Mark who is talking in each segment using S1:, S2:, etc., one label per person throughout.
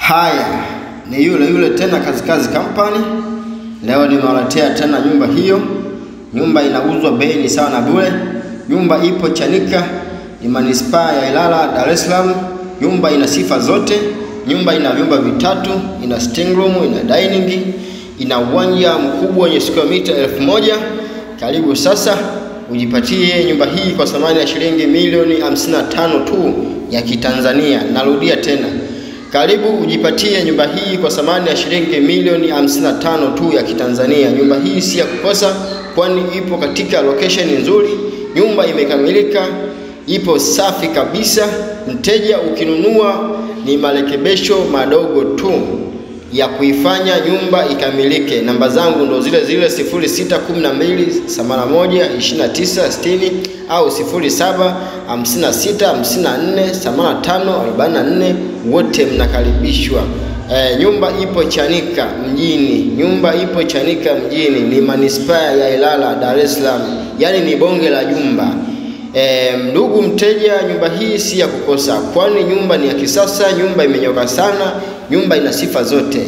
S1: Haya, ni yule yule tena Kazikazi Company. Leo nimewaletea tena nyumba hiyo. Nyumba inauzwa bei ni sawa na bure. Nyumba ipo Chanika, ni manispaa ya Ilala, Dar es Salaam. Nyumba ina sifa zote. Nyumba ina vyumba vitatu, ina sitting room, ina dining, ina uwanja mkubwa wenye square mita 1000. Karibu sasa ujipatie nyumba hii kwa thamani ya shilingi milioni 55 tu ya Kitanzania. Narudia tena, karibu ujipatie nyumba hii kwa thamani ya shilingi milioni 55 tu ya Kitanzania. Nyumba hii si ya kukosa, kwani ipo katika location nzuri. Nyumba imekamilika, ipo safi kabisa. Mteja ukinunua ni marekebisho madogo tu ya kuifanya nyumba ikamilike. Namba zangu ndo zile zile 0612 81 29 60 au 07 56 54 85 44. Wote mnakaribishwa. Nyumba ipo Chanika mjini. Nyumba ipo Chanika mjini, ni manispaa ya Ilala, Dar es Salaam. Yaani ni bonge la jumba. Ndugu mteja, nyumba hii si ya kukosa, kwani nyumba ni ya kisasa, nyumba imenyoka sana, nyumba ina sifa zote.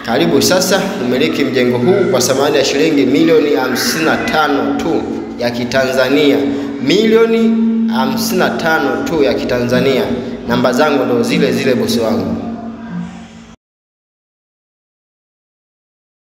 S1: Karibu sasa umiliki mjengo huu kwa thamani ya shilingi milioni 55 tu ya Kitanzania. Milioni 55 tu ya Kitanzania. Namba zangu ndo zile zile, bosi wangu.